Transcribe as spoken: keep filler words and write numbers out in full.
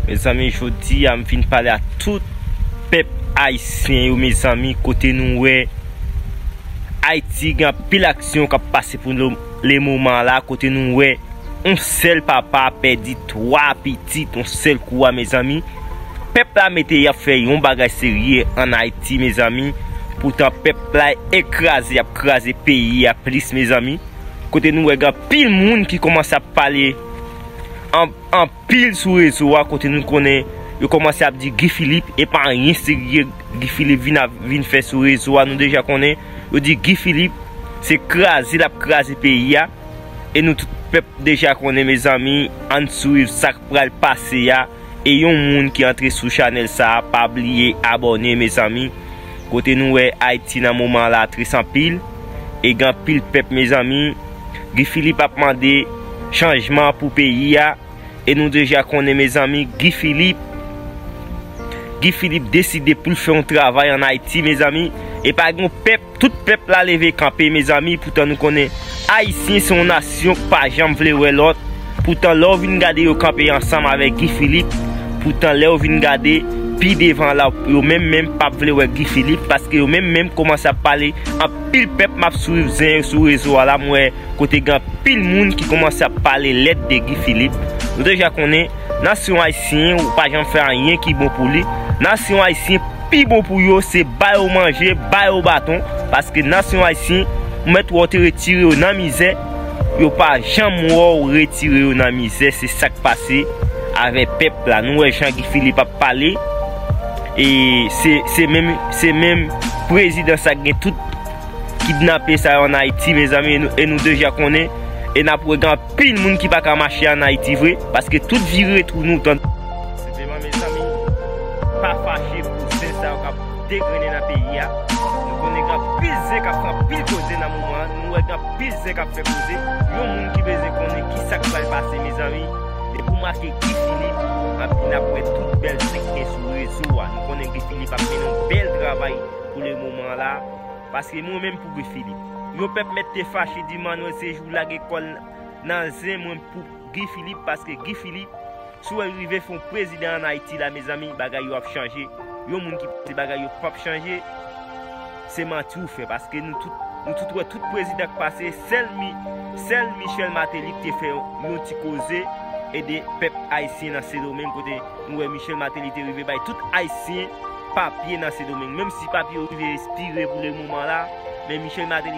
Mezanmi, jodi a m vin pale a tout pèp ayisyen yo, mezanmi, kote nou wè Ayiti gen anpil aksyon k ap pase pou le, le moman la, kote nou wè yon sèl papa pèdi twa pitit yon sèl kou a, mezanmi. Pèp la mete y ap fè yon bagay serye ann Ayiti, mezanmi. Poutan pèp la ekraze, y ap kraze peyi a plis, mezanmi. Kote nou wè gen anpil moun ki kòmanse ap pale an, anpil sou rezo a, kote nou konnen yo kòmanse ap di Guy Philippe, e pa anyen serye Guy Philippe vin, ap, vin fè sou rezo a. Nou deja konnen, yo di Guy Philippe, se kraze l ap kraze peyi a. E nou tout pèp deja konnen, mezanmi, ann swiv sa k pral pase a. E yon moun ki antre sou chanèl sa a, pa bliye abòne, mezanmi. Kote nou wè Ayiti nan moman la tris anpil. E gen anpil pèp, mezanmi. Guy Philippe ap mande chanjman pou peyi a. E nou deja konnen, mezanmi, Guy Philippe, Guy Philippe deside pou l fè yon travay ann Ayiti, mezanmi. E pa gen yon pèp, tout pèp la leve kanpe, mezanmi. Poutan nou konnen Ayisyen se yon nasyon k pa janm vle wè lòt. Poutan lè w vin gade yo kanpe ansanm avèk Guy Philippe, poutan lè w vin gade pi devan la, yo menm menm p ap vle wè Guy Philippe, paske yo menm menm kòmanse ap pale. Anpil pèp m ap swiv zen yo sou rezo a la, m wè kote gen anpil moun ki kòmanse ap pale lèd de Guy Philippe. Nou deja konnen, nasyon ayisyen, ou pa janm fè anyen ki bon pou li. Nasyon ayisyen, pi bon pou yo, se ba yo manje, ba yo baton, paske nasyon ayisyen, ou mèt wè w te retire yo nan mizè, yo pa janm wè w retire yo nan mizè. Se sa k pase avèk pèp la. Nou wè jan Guy Philippe ap pale, e se, se menm, se menm prezidan sa k gen tout kidnape sa yo ann Ayiti, mezanmi, e nou, e nou deja konnen, e n ap wè gen anpil moun ki pa ka mache ann Ayiti vre, paske tout vire tou nou tande. Senpleman, mezanmi, pa fache pou zen sa yo k ap degrennen nan peyi a. Nou konnen gen anpil zen k ap fè anpil koze nan moman an, nou wè gen anpil zen k ap fè koze. Yon moun ki bezwen konnen ki sa k pral pase, mezanmi, depi w make Guy Philippe, anpi n ap wè tout bèl zen k gen sou rezo a. Nou konnen Guy Philippe ap mennen yon bèl travay pou le moman la. Paske mwen menm pou Guy Philippe. Yon pèp mèt te fache di Manuel Séjour lage kò l nan zen, mwen pou Guy Philippe, paske Guy Philippe, si w wè l rive fè yon prezidan ann Ayiti la, mezanmi, bagay yo ap chanje. Yon moun ki panse bagay yo p ap chanje, se manti w fè, paske nou tout, nou tout wè tout prezidan k pase, sèl Mi-, sèl Michel Martelly ki te fè yon, yon ti koze ede pèp ayisyen nan Sendomeng, kote nou wè Michel Martelly te rive bay tout ayisyen papye nan Sendomeng. Menm si papye yo rive ekspire pou le moman la, men Michel Martelly